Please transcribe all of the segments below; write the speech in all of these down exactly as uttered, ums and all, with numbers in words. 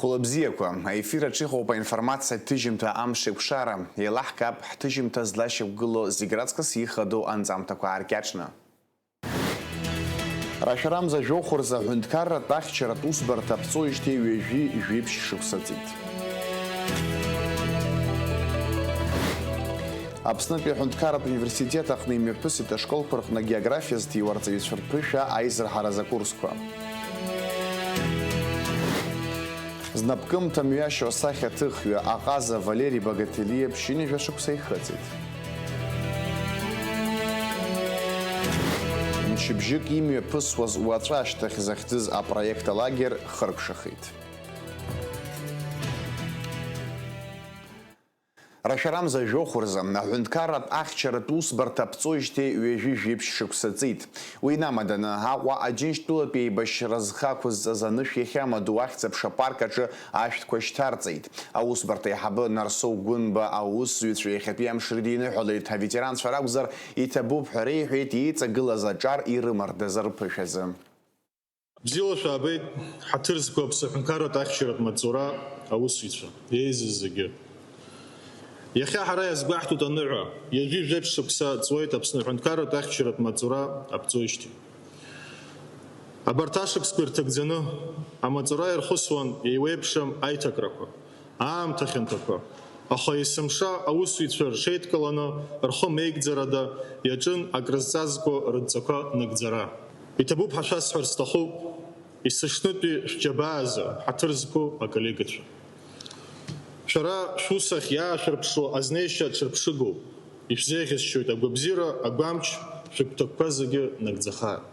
Хәылбзиақәа, аефир аҿы иҟоуп аинформациатә ҭыжьымҭа Амшеикәшара. Еилаҳкаап ҳҭыжьымҭа злашьақәгылоу зегь раҵкыс ихадоу анҵамҭақәа ааркьаҿны. Рашәарамза жәохә рзы аҳәынҭқарратә ахьчаратә усбарҭа ԥҵәоижьҭеи ҩажәи жәиԥшь шықәса ҵит. Аԥснытәи аҳәынҭқарратә университет аҟны имҩаԥысит ашколқәа рҟны агеографиа зҭиуа арҵаҩцәа рԥышәа аизырҳаразы акурсқәа. Знапкымҭа мҩашьо асахьаҭыхҩы аҟаза Валери Багателиа ԥшьынҩажәа шықәса ихыҵит. Мчыбжьык имҩаԥысуаз уаҵәы ашьҭахь захьӡыз апроект алагер хыркәшахеит. Рашәарамза жәохә рзы аҳәынҭқарратә ахьчаратә усбарҭа ԥҵәоижьҭеи ҩажәи жәиԥшь шықәса ҵит. Уи инамаданы, Аҟәа Аџьынџьтәылатәи еибашьра зхы ақәызҵаз анышә иахьамадоу ахьӡ-аԥша апарк аҿы ашәҭқәа шьҭарҵеит. Аусбарҭа аиҳабы Нарсоу Гәынба аусзуҩцәа иахьатәи амш рыдиныҳәалеит, аветеранцәа ракәзар, иҭабуп ҳәа реиҳәеит, иеиҵагылаз аҿар ирымардаз рԥышәазы. Бзиала шәаабеит, ҳаҭыр зқәу Аԥсны аҳәынҭқарратә ахьчаратә маҵзура аусзуҩцәа, еизаз зегьы. Иахьа ҳара иазгәаҳҭоит аныҳәа, ҩажәи жәеиԥшь шықәса ҵуеит Аԥсны аҳәынҭқарратә ахьчаратә маҵзура аԥҵәоижьҭеи. Абарҭ ашықәсқәа ирҭагӡаны амаҵура ирхысуан еиуеиԥшым аиҭакрақәа, аамҭа хьанҭақәа, аха есымша аусзуҩцәа рҽеидкыланы рхы меигӡарада иаҿын акрызҵазкуа рыдҵақәа нагӡара. Иҭабуп ҳәа шәасҳәар сҭахуп, есышнытәи шәџьабаазы ҳаҭыр зқәу аколлегацәа. Шәара шәусахь иаашәырԥшуа азнеишьа ҽырԥшыгоуп, ишәзеиӷьасшьоит агәабзиара, агәамч, шәыгәҭакқәа зегьы нагӡахааит.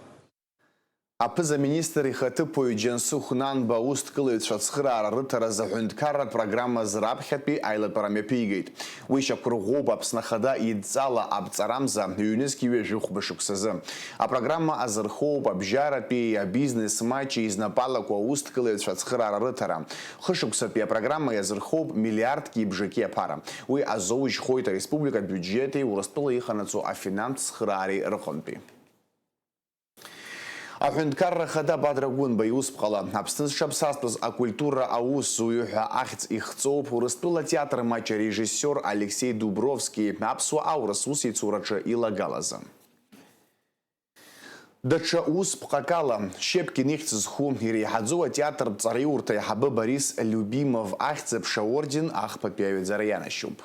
Аԥыза-министр ихаҭыԥуаҩ Џьансыхә Нанба аусҭкылаҩцәа ацхыраара рыҭаразы аҳәынҭқарратә программазы раԥхьатәи аилатәара мҩаԥигеит. Уи шьақәырӷәӷәоуп Аԥсны Ахада идҵала аԥҵарамза ҩнызқь ҩажәи хәба шықәсазы. Апрограмма азырхоуп абжьаратәи, абизнес маҷи знапалақәоу аусҭкылаҩцәа ацхыраара рыҭара. Хышықәсатәи апрограмма иазырхоуп миллиардки бжаки аԥара. Уи азоужьхоит ареспублика абиуџьети Урыстәыла иҟанаҵо афинанстә цхыраареи рыҟынтәи. Аҳәынҭқарра Ахада Бадра Гәынба иусԥҟала Аԥсны зҽаԥсазтәыз акультура аусзуҩы ҳәа ахьӡ ихҵоуп Урыстәыла атеатр маҷ арежиссиор Алексеи Дубровски аԥсуа аурыс усеицураҿы илагалазы. Даҽа усԥҟак ала, Щепкин ихьӡ зху иреиҳаӡоу атеатр ҵараиурҭа аиҳабы Борис Любимов ахьӡ-аԥша аорден ахԥатәи аҩаӡара ианашьоуп.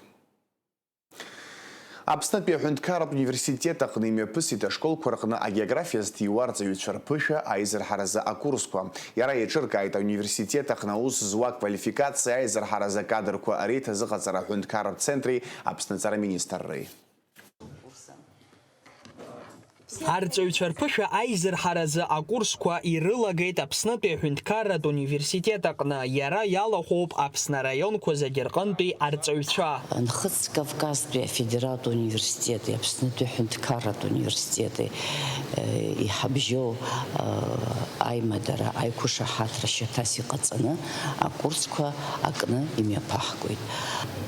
Аԥснытәи аҳәынҭқарратә университет аҟны имҩаԥысит ашколқәа рҟны агеографиа зҭиуа арҵаҩцәа рԥышәа аизырҳаразы акурсқәа. Иара еиҿыркааит ауниверситет аҟны аус зуа аквалификациа аизырҳаразы акадрқәа реиҭазыҟаҵара аҳәынҭқарратә центри Аԥсны аҵара министрреи. Арҵаҩцәа рԥышәа аизырҳаразы акурсқәа ирылагеит Аԥснытәи аҳәынҭқарратә университет аҟны, иара иалахәуп Аԥсны араионқәа зегьы рҟынтәи арҵаҩцәа. Нхыҵ Кавказтәи афедералтә университети Аԥснытәи аҳәынҭқарратә университети, э, иҳабжьоу, э, аимадара, аиқәышаҳаҭра шьаҭас иҟаҵаны, акурсқәа акны имҩаԥаҳгоит.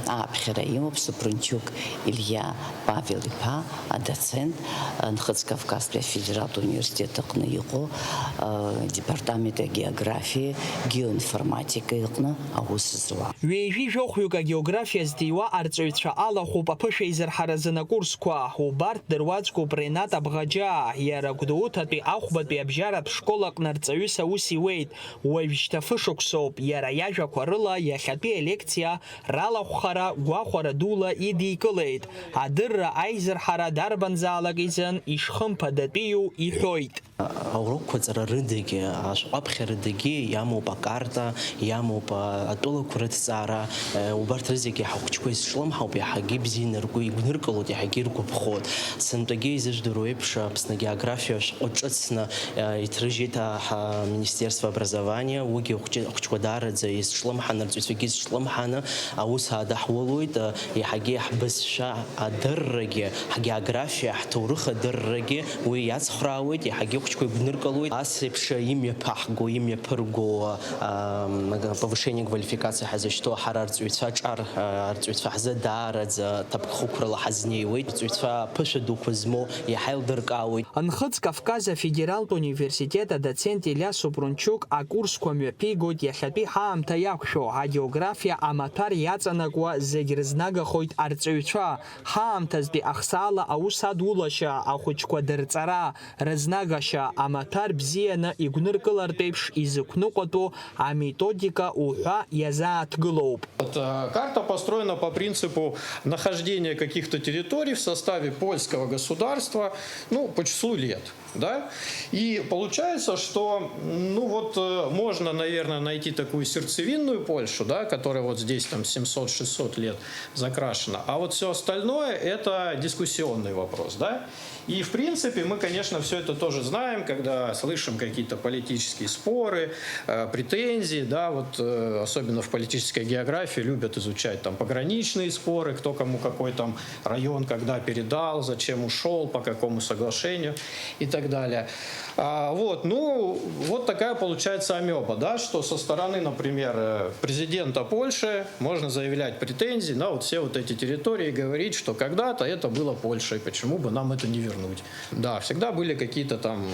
Ааԥхьара имоуп Супрунчук Илиа Павел-иԥа, адоцент, Нхыҵ Кавказтәи афедералтә университет аҟны иҟоу, а, департамент агеографиа, геоинформатика иҟны аус зуа. Ҩажәи жәохәҩык агеографиа зҭиуа арҵаҩцәа алахәуп аԥышәа изырҳаразын акурсқәа. Убарҭ дыруаӡәкуп Ренат Абӷаџьаа, иара Гәдоуҭатәи ахәбатәи абжьаратә школ аҟны рҵаҩыс аус иуеит. Уажәшьҭа фышықәсоуп, иара иажәақәа рыла иахьатәи алекциа ралахәхара гәахәара дула идикылеит. Адырра аизырҳара дарбанзаалак изын ишхымԥадатәиу иҳәоит. Аурокқәа ҵара рыдагьы, ашәҟәы аԥхьарыдагьы иамоуп акарта, иамоуп, а, атәылақәа рыҭҵаара, э, убарҭ рызегьы ҳахәыҷқәа изҿлымҳауп, иаҳагьы ибзианы ргәы игәныркылоит, иаҳагьы иргәаԥхоит. Сынтәагьы изыжәдыруа еиԥш, Аԥсны агеографиа ашәҟәы ҿыцны, э, иҭрыжьит, а, ҳа-, Министерство образования, уигьы ахәҷы-, ахәыҷқәа даараӡа изҿлымҳаны, арҵаҩцәагьы изҿлымҳаны аус аадаҳулоит, э, иаҳагьы ҳбызшәа адыррагьы, ҳгеографиа, ҳҭоурых адыррагьы уи иацхраауеит, иаҳагьы Игәныркылоит ас еиԥш имҩаԥаҳго, имҩаԥырго, ам, повышение квалификации ҳазышьҭоу ҳара арҵаҩцәа ҿар, а, арҵаҩцәа ҳзы даараӡа ҭакԥхықәрала ҳазнеиуеит. Арҵаҩцәа ԥышәа дуқәа змоу иаҳа еилдыркаауеит. Нхыҵ Кавказ афедералтә университет адоцент Илиас Супрунчук акурсқәа мҩаԥигоит иахьатәи ҳаамҭа иақәшәо, агеографиа амаҭәар иаҵанакуа зегь рызнагахоит арҵаҩцәа, ҳаамҭазтәи ахсаала аус адулашьа, ахәыҷқәа дырҵара, рызнагашьа, амаҭәар бзианы игәныркылартә еиԥш изықәныҟәатәу аметодика уҳәа иазааҭгылоуп. Вот, э, карта построена по принципу нахождения каких-то территорий в составе польского государства, ну, по числу лет, да? И получается, что, ну, вот, э, можно, наверное, найти такую сердцевинную Польшу, да, которая вот здесь там семьсот-шестьсот лет закрашена, а вот всё остальное — это дискуссионный вопрос, да? И, в принципе, мы, конечно, всё это тоже знаем, когда слышим какие-то политические споры, э, претензии, да, вот, э, особенно в политической географии любят изучать там пограничные споры, кто кому какой там район когда передал, зачем ушёл, по какому соглашению и так далее. А, вот, ну, вот такая получается амеба, да, что со стороны, например, э, президента Польши можно заявлять претензии на вот все вот эти территории и говорить, что когда-то это было Польшей, почему бы нам это не вернуть. Да, всегда были какие-то там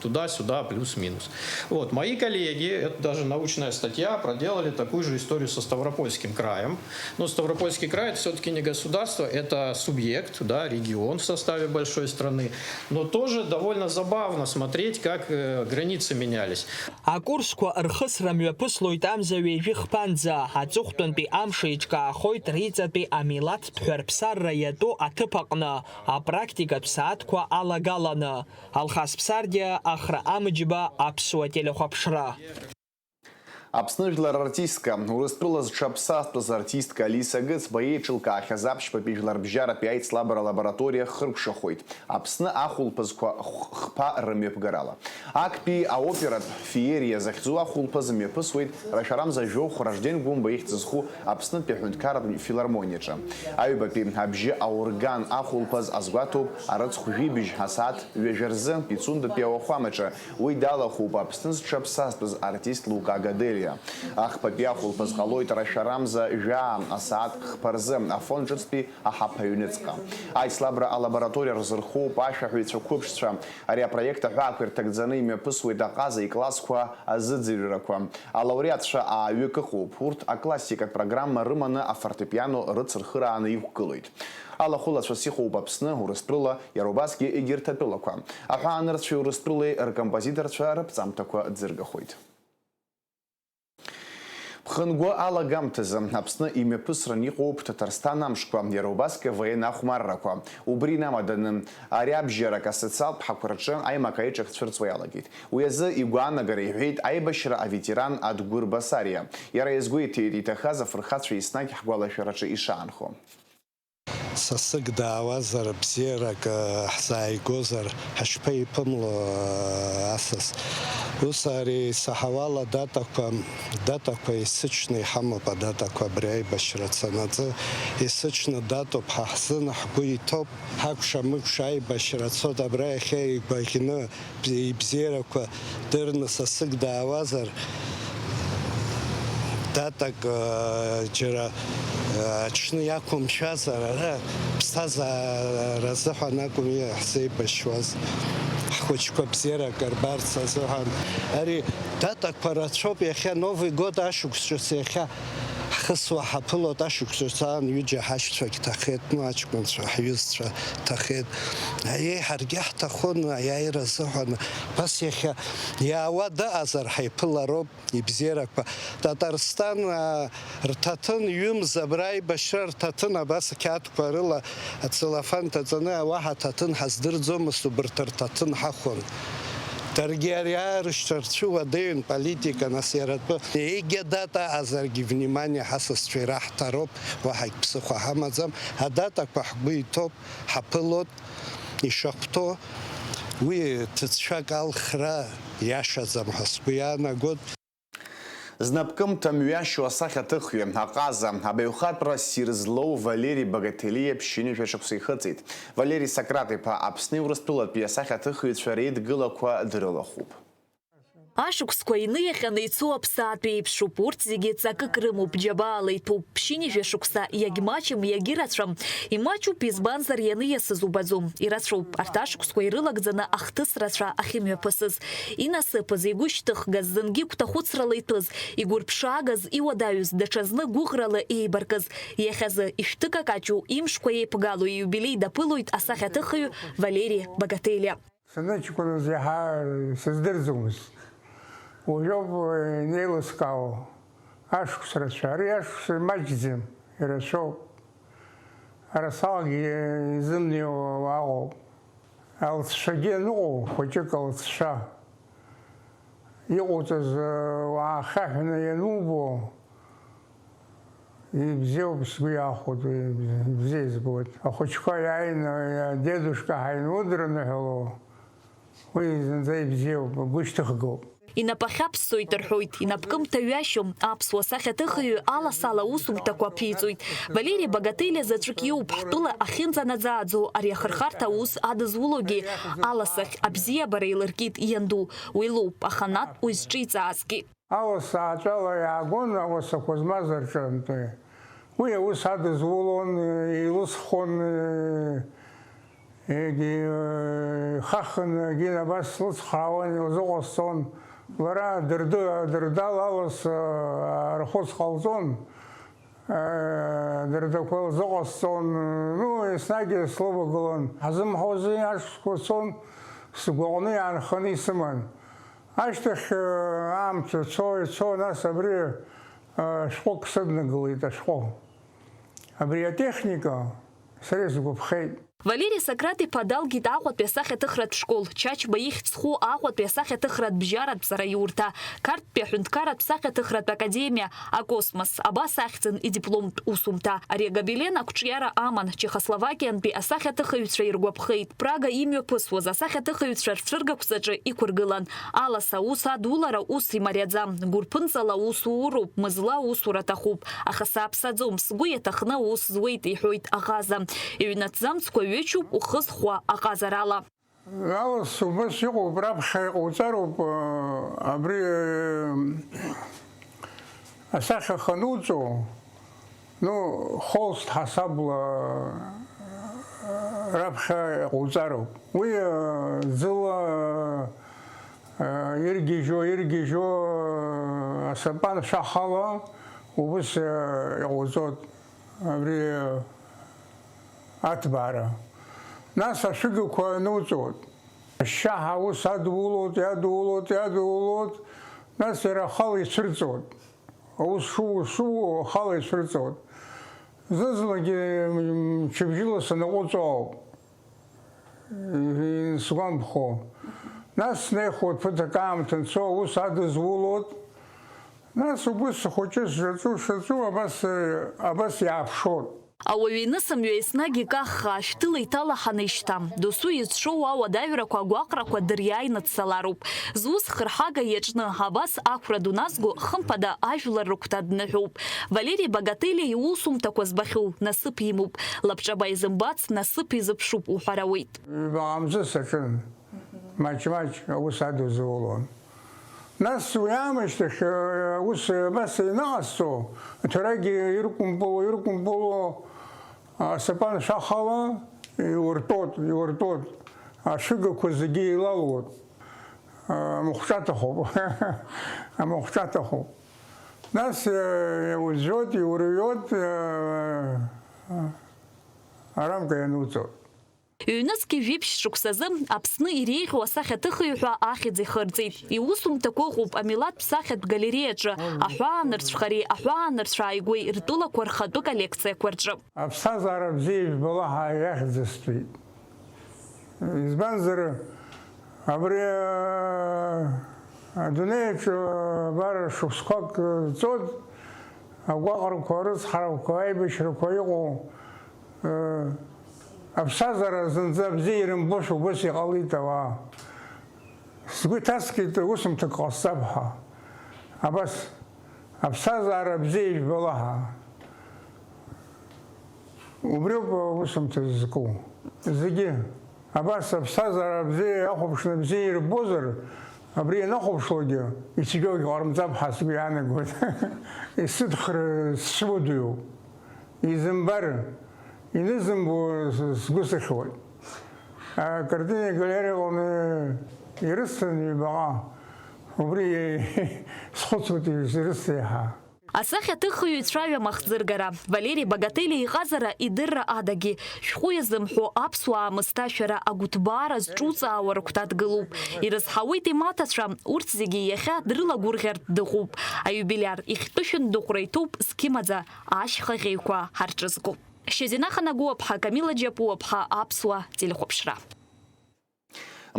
туда-сюда, плюс-минус. Вот, мои коллеги, это даже научная статья, проделали такую же историю со Ставропольским краем. Но Ставропольский край — это всё-таки не государство, это субъект, да, регион в составе большой страны. Но тоже довольно забавно смотреть, как, э, границы менялись. Акурсқәа рхысра мҩаԥыслоит амза ҩажәи хԥанӡа, аҵыхәтәантәи амш еиҿкаахоит риҵатәи амилаҭтә ҳәарԥсарра иатәу аҭыԥ аҟны, апрактикатә сааҭқәа алагаланы. Алхас Ԥсардиа, Ахра Амыџьба, Аԥсуа телехәаԥшра. Аԥсны жәлар артистка, Урыстәыла зҽаԥсазтәыз артистка Алиса Гыцба еиҿылкаахьаз аԥшьбатәи жәларбжьаратәи аицлабра лабораториа хыркәшахоит Аԥсны ахәылԥазқәа х-, хԥа рымҩаԥгарала. Актәи аоператә феериа захьӡу ахәылԥаз мҩаԥысуеит рашәарамза жәохә Ражден Гәымба ихьӡ зху Аԥснытәи аҳәынҭқарратә филармониаҿы. Аҩбатәи абжьы аорган ахәылԥаз азгәаҭоуп арыцхә жәибжь асааҭ ҩажәа рзы Пицундатәи ауахәамаҿы. Уи далахәуп Аԥсны зҽаԥсазтәыз артист Лука Гаделиа. Ахԥатәи ахәылԥаз ҟалоит рашәарамза жәаа асааҭ хԥа рзы Афон ҿыцтәи аҳаԥ аҩныҵҟа. Аицлабра алабораториа рзырхоуп ашәаҳәаҩцәа қәыԥшцәа. Ари апроект аҳәаақәа ирҭагӡаны имҩаԥысуеит аҟаза иклассқәа азыӡырҩрақәа. Алауреатцәа ааҩык ыҟоуп. Урҭ аклассикатә программа рыманы афортепиано рыцырхырааны иқәгылоит. Алахәылацәас иҟоуп Аԥсны, Урыстәыла, иара убасгьы егьырҭ атәылақәа. Аҳәаанырцәеи Урыстәылеи ркомпозиторцәа рыԥҵамҭақәа ӡыргахоит. Ԥхынгәы алагамҭазы Аԥсны имҩаԥысран иҟоуп Ҭаҭарсҭан амшқәа, иара убасгьы военно ахәмаррақәа. Убри инамаданы, ариабжьарак асоциалтә ҳақәа рҿы аимак аиҿак цәырҵуа иалагеит. Уи азы игәаанагара иҳәеит аибашьра аветеран Адгәыр Басариа. Иара иазгәеиҭеит, иҭахаз афырхацәа еснагь ҳгәалашәараҿы ишаанхо. Сасык даауазар, бзиарак, э, ҳзааигозар, ҳашԥаиԥымло, э, асас? Ус ари исаҳауала датақәа, датақәа есыҽны иҳамоуп, адатақәа абри аибашьра цанаҵы, есыҽны датоуп ҳа ҳзын, ҳгәы иҭоуп, ҳакәша-мыкәша аибашьра цоит, абра иахьа игәаӷьны, ибзиарақәа дырны сасык даауазар, датак, э, џьара, э, аҽны иақәымшәазар, ара ԥсҭазаара азыҳәан акәым иаҳзеибашьуаз, ҳхәыҷқәа бзиарак рбарц азыҳәан. Ари датақәа рацәоуп, иахьа Новый год ашықәс ҿыц иахьа ҳхысуа ҳаԥылоит, ашықәс ҿыц аан ҩыџьа ҳашьцәагь ҭахеит, ну, аҷкәынцәа, ҳҩызцәа ҭахеит. Аиеи, ҳаргьы ҳҭахын аиааира азыҳәан. Абас иахьа иаауа дыҟазар ҳаиԥылароуп, ибзиарақәа. Татарсҭан, аа, рҭаҭын ҩымз абра аибашьра рҭаҭын абас ақьаадқәа рыла ацеллофан ҭаҵаны, уаҳа ҭаҭын ҳаздырӡомызт, убарҭ рҭаҭын ҳахәон. Даргьы ари аарышьҭра рцәыуадаҩын, политика, нас иара атәы. Егьа дата аҟазаргьы внимание ҳасасцәа ираҳҭароуп, уаҳагь ԥсыхәа ҳамаӡам. Адатақәа ҳгәы иҭоуп, ҳаԥылоит, ишахәҭоу. Уи ҭыӡшәак алхра иашаӡам ҳәа сгәы иаанагоит. Знапкымҭа мҩашьо асахьаҭыхҩы, аҟаза, абаҩхатәра ссир злоу Валери Багателиа ԥшьынҩажәа шықәса ихыҵит. Валери Сократ-иԥа Аԥсни Урыстәылатәи асахьаҭыхыҩцәа реидгылақәа дрылахәуп. Ашықәсқәа иныиаҟьаны ицо аԥсаатә еиԥшуп, урҭ зегьы ҵакык рымоуп, џьабаала иҭәуп, ԥшьынҩажәа шықәса иагьмаҷым, иагьырацәам. Имаҷуп, избанзар, ианиасыз убаӡом, ирацәоуп, арҭ ашықәсқәа ирылагӡаны ахҭыс рацәа ахьымҩаԥысыз. Инасыԥыз, игәышьҭыхгаз, зынгьы гәҭахәыцрала иҭәыз, игәырԥшаагаз, иуадаҩыз, даҽазны гәыӷрала еибаркыз, иахьазы ишәҭыкакаҷу, имшқәа еиԥгало ииубилеи даԥылоит асахьаҭыхҩы Валери Багателиа. Саныҷкәыназ иаҳа сыздырӡомызт. Уажәоуп инеилыскаауа ашықәс рацәа. Ари ашықәс маҷӡам, ирацәоуп. Арасалагьы изымнеиуа уаҟоуп. Алҵшәагьы аныҟоу, хәыҷык алҵшәа иҟоуҵаз, уаахьаҳәны ианубо, ибзиоуп, сгәы иахәоит, уи ибзиа избоит. Ахәыҷқәа иааины, дедушка ҳаинудырныҳәало, уи зынӡа ибзиоуп, гәышьҭыхгоуп. Инапы ахьаԥссоит рҳәоит, инапкымҭа ҩашьом, аԥсуа сахьаҭыхҩы аласала аусумҭақәа ԥиҵоит. Валери Багателиа заҵәык иоуп ҳтәыла ахьынӡанаӡааӡо ари ахырхарҭа аус адызулогьы, аласахь абзиабара еилыркит ианду, уи лоуп аханатә уи зҿиҵаазгьы. Аласа аҵәала иаагон ауасақәа змаз рҿынтә. Уи аус адызулон, еилысхон, егьи, ихаххын, егьин абас слыцхраауан, илзыҟасҵон. Лара дырды-, дырдала аласа арахәыц ҟалҵон. Дырдақәа лзыҟасҵон, ну, еснагь слывагылон. Ҳзымҳәози ашықәсқәа цон, сгәаҟны иаанханы исыман. Ашьҭахь, аамҭа цо, ицо, нас абри, ашәҟәык сыднагылеит, ашәҟәы. Абри атехника сара исгәаԥхеит. Валери Сократ-иԥа далгеит Аҟәатәи асахьаҭыхратә школ, Чачба ихьӡ зху Аҟәатәи асахьаҭыхратә бжьаратә ҵараиурҭа, Қарҭтәи аҳәынҭқарратә сахьаҭыхратә академиа, акосмос, абас ахьӡын идипломтә усумҭа, ари агобелен ақәҿиара аман, Чехословакиантәи асахьаҭыхыҩцәа иргәаԥхеит. Прага имҩаԥысуаз асахьаҭыхыҩцәа рцәыргақәҵаҿы иқәыргылан. Аласа аус адулара ус имариаӡам, гәырԥынҵала аус ууроуп, мызла аусура аҭахуп, аха сааԥсаӡом, сгәы иаҭахны аус зуеит, иҳәоит аҟаза. Иҩнаҭӡамцқәа ҩычуп ухы зхуа аҟазарала. Алас убас иҟоуп, раԥхьа иҟауҵароуп, абри асахьа хануҵо, ну, холст ҳасабла раԥхьа иҟауҵароуп. Уи, ӡыла, иргьежьуа, иргьежьуа, асапан шәахала убыс иҟауҵоит абри аҭбаара. Нас ашәыгақәа ануҵоит. Ашьшьаҳа аус адуулоит, иадуулоит, иадуулоит, нас иара ахала ицәырҵуеит. Аус шуу, шуу, ахала ицәырҵуеит. Зны-зынлагьы, м, мчыбжьыла санаҟәыҵ ауп, м, сгәамԥхо. Нас снеихуеит, ԥыҭак аамҭа анцо, аус адызулоит. Нас убыс схәыҷы сшаҿу, сшаҿу, абас, абас иааԥшуеит. Ауаҩы инысымҩа еснагь икаххаа, шәҭыла иҭалаҳаны ишьҭам. Досу изҿоу ауадаҩрақәа, агәаҟрақәа дыриааины дцалароуп. Зус хырҳага иаҿны, абас ақәра ду назго, хымԥада ажәлар рыгәҭа дныҳәоуп. Валери Багателиа иусумҭақәа збахьоу насыԥ имоуп. Лабҿаба изымбац насыԥ изыԥшуп уҳәар ауеит. Ҩбаҟа мзы саҿын. Маҷ-маҷ аус адызулон. Нас уи аамышьҭахь, э, ус, э, абас ианыҟасҵо, аҭәарагьы иркәымпыло, иркәымпыло, асапан шәахала иуртәот, иуртәот, ашәыгақәа зегьы еилалуот, э, амахәҿа аҭахуп, амахәҿа аҭахуп. Нас, э, иузжәот, иурҩот, э, арамка иануҵот. Ҩнызқьи жәиԥшь шықәсазы Аԥсны иреиӷьу асахьаҭыхыҩ ҳәа ахьӡ ихырҵеит. Иусумҭақәа ыҟоуп амилаҭтә сахьатә галереиаҿы, аҳәаанырцәхареи аҳәаанырцә ааигәеи ртәылақәа рхатәы коллекциақәа рҿы. Аԥсҭазаара бзиа ижәбала ҳәа иахьӡыстәит. Избанзар, абри, а, адунеиаҿы, абар, шықәсқәак ҵуеит, агәаҟрақәа, арыцҳарақәа, аибашьрақәа иҟоу, э, аԥсҭазаара зынӡа бзиа ирымбошәа убас иҟалеит ауаа. Сгәы иҭаскит усумҭак ҟасҵап ҳәа. Абас, Аԥсҭазаара бзиа ижәбала ҳәа. Убриоуп аусумҭа зызку. Зегьы. Абас аԥсҭазаара бзиа, ахәаԥшра бзиа ирбозар, абри ианахәаԥшлогьы, ицәгьоугьы ҟарымҵап ҳәа сгәы иаанагоит. Исыдхра сцәыуадаҩуп. Изымбар, инызымбо с-, сгәы сыхьуеит. Акартина галереиаҟны ирысҭан ҩбаҟа. Убри схәыцуеит ирысҭеи ҳәа. Асахьаҭыхҩы ицәаҩа махӡыргара, Валери Багатели иҟазара идырра адагьы, шәҟәы иазымҳәо аԥсуаа мысҭашәара агәыҭбаара зҿуҵаауа рыгәҭа дгылоуп. Ирызҳауеит имаҭацәа, урҭ зегьы иахьа дрылагәырӷьартә дыҟоуп. Аиубилиар ихьтәы шәындыҟәра иҭоуп зқьымаӡа ашьха ӷьеҩқәа ҳарҿызго. Шьазина Ханагәыаԥҳа, Камила Џьапуаԥҳа, Аԥсуа телехәаԥшра.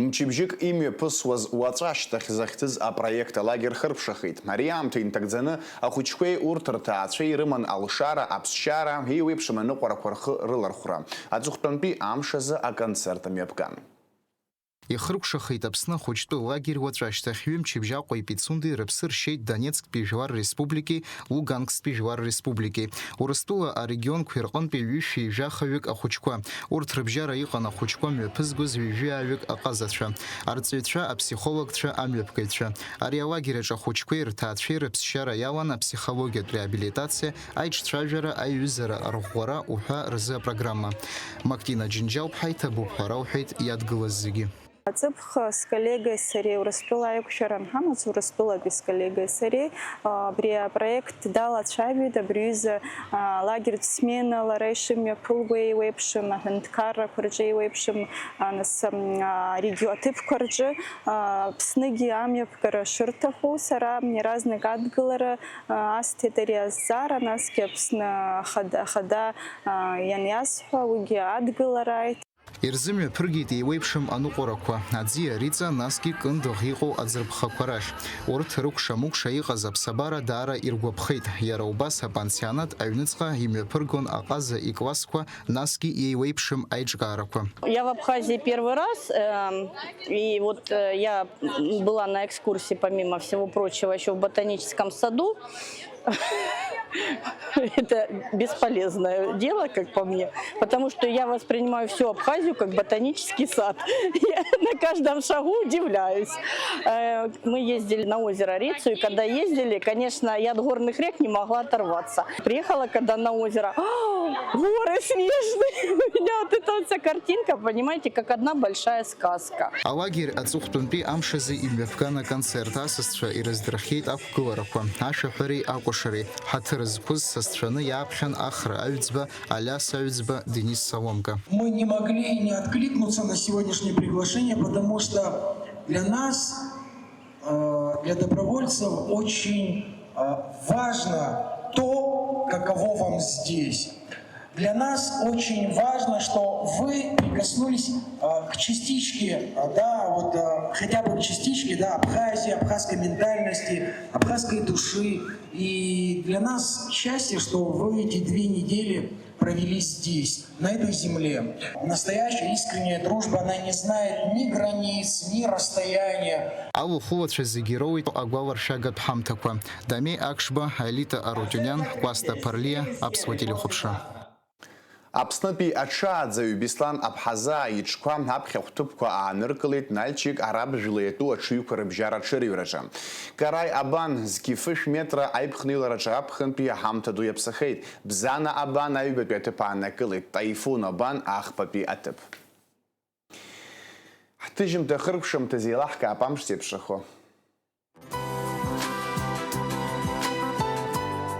Мчыбжьык имҩаԥысуаз уаҵәы ашьҭахь захьӡыз апроект алагер хыркәшахеит. Ари аамҭа инҭагӡаны ахәыҷқәеи урҭ рҭаацәеи ирыман алшара, аԥсшьара, еиуеиԥшым аныҟәарақәа рхы рылархәра. Аҵыхәтәантәи амш азы аконцерт мҩаԥган. Ихыркәшахеит Аԥсны ахәыҷтәы лагер уаҵәы ашьҭахь. Ҩымчыбжь Аҟәеи Пицундеи рыԥсы ршьеит Донецктәи Жәлар Республикеи Луганскстәи Жәлар Республикеи. Урыстәыла арегионқәа рҟынтәи ҩышәи жәахаҩык ахәыҷқәа. Урҭ рыбжьара иҟан ахәыҷқәа мҩаԥызгоз ҩажәи ааҩык аҟазацәа, арҵаҩцәа, аԥсихологцәа, амҩаԥгаҩцәа. Ари алагер аҿы ахәыҷқәеи рҭаацәеи рыԥсшьара иалан аԥсихологиатә реабилитациа, аиҿцәажәара, аиҩызара, арӷәӷәара уҳәа рзы апрограмма. Мактина Џьынџьал-ԥҳа иҭабуп ҳәа рауҳәеит иадгылаз зегьы. Аҵыԥх сколлегеи сареи Урыстәыла аиқәшәара анҳамаз, Урыстәылатәи сколлегеи сареи, а, абри апроект далацәажәеит, абри аҩыза, а, алагертә смена лара ишымҩаԥылго еиуеиԥшым, аҳәынҭқаррақәа рҿы еиуеиԥшым, а, нас, ам, а, регио-, аҭыԥқәа рҿы, а, Аԥсныгьы амҩаԥгара шырҭаху, сара иаразнак адгылара, а, асҭеит ари азҵаара, насгьы Аԥсны ахада, ахада, а, ианиасҳәа, уигьы адгылара ааит. Ирзымҩаԥыргеит еиуеиԥшым аныҟәарақәа, аӡиа Риҵа, насгьы Кындыӷ иҟоу аӡырԥхақәа рахь. Урҭ рыкәша-мыкәша иҟаз аԥсабара даара иргәаԥхеит. Иара убас апансионат аҩныҵҟа имҩаԥыргон аҟаза иклассқәа, насгьы иеиуеиԥшым аиҿкаарақәа. Я в Абхазии первый раз, эм, и вот, э, я была на экскурсии, помимо всего прочего, ещё в ботаническом саду. Это бесполезное дело, как по мне, потому что я воспринимаю всю Абхазию как ботанический сад. Я на каждом шагу удивляюсь. Э, мы ездили на озеро Рицу, и когда ездили, конечно, я от горных рек не могла оторваться. Приехала когда на озеро, «А, горы снежные!» У меня вот эта вот вся картинка, понимаете, как одна большая сказка. Алагер аҵыхәтәантәи амш азы имҩаԥган аконцерт асасцәа ирыздырхиеит ақәгыларақәа, ашәаҳәареи акәашареи. Ҳаҭыр зқәыз сасцәаны иааԥхьан Ахра Аҩӡба, Алиас Аҩӡба, Денис Соломка. Мы не могли не откликнуться на сегодняшнее приглашение, потому что для нас, э, для добровольцев очень, э, важно то, каково вам здесь. Для нас очень важно, что вы прикоснулись, а, к частичке, а, да, вот, а, хотя бы к частичке, да, Абхазии, абхазской ментальности, абхазской души. И для нас счастье, что вы эти две недели провели здесь, на этой земле. Настоящая искренняя дружба, она не знает ни границ, ни расстояния. Алахәылацәа зегьы ироуеит агәаларшәагатә ҳамҭақәа. Дамеи Акшба, Аелита Арутиуниан, Кәасҭа Ԥарлиа, Аԥсуа телехәаԥшра. Аԥснытәи аҽааӡаҩ Беслан Аԥҳазаа иҽқәа аԥхьахә ҭыԥқәа ааныркылеит Нальчик араб жәла иатәу аҽыҩқәа рыбжьара аҽырҩраҿы. Караи Абан, зқьы фышә метра аиԥхныҩлараҿы аԥхынтәи аҳамҭа ду иаԥсахеит. Бзана Абан аҩбатәи аҭыԥ ааннакылеит, Таифун Абан ахԥатәи аҭыԥ. Ҳҭыжьымҭа хыркәшамҭазы еилаҳкаап амш зеиԥшрахо.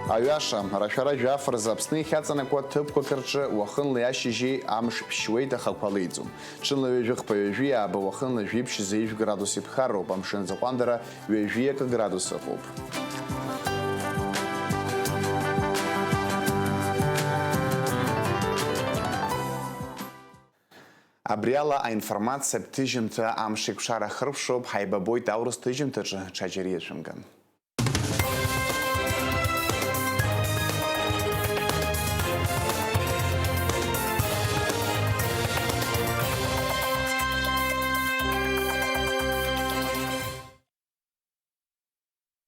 Аҩаша, рашәара жәаф рзы Аԥсны иахьаҵанакуа ҭыԥқәак рҿы уахынлеи ашьыжьи амш ԥшьуеит, ахақәа леиӡом. Ҽынла ҩажәи хԥа, ҩажәи ааба, уахынла жәиԥшь зеижә градус иԥхарроуп, амшын аӡахәандара ҩажәи акы градус ыҟоуп. Абри ала аинформациатә ҭыжьымҭа амшеикәшара хыркәшоуп, ҳаибабоит аурыс ҭыжьымҭаҿы, ҽаџьара иацәымган.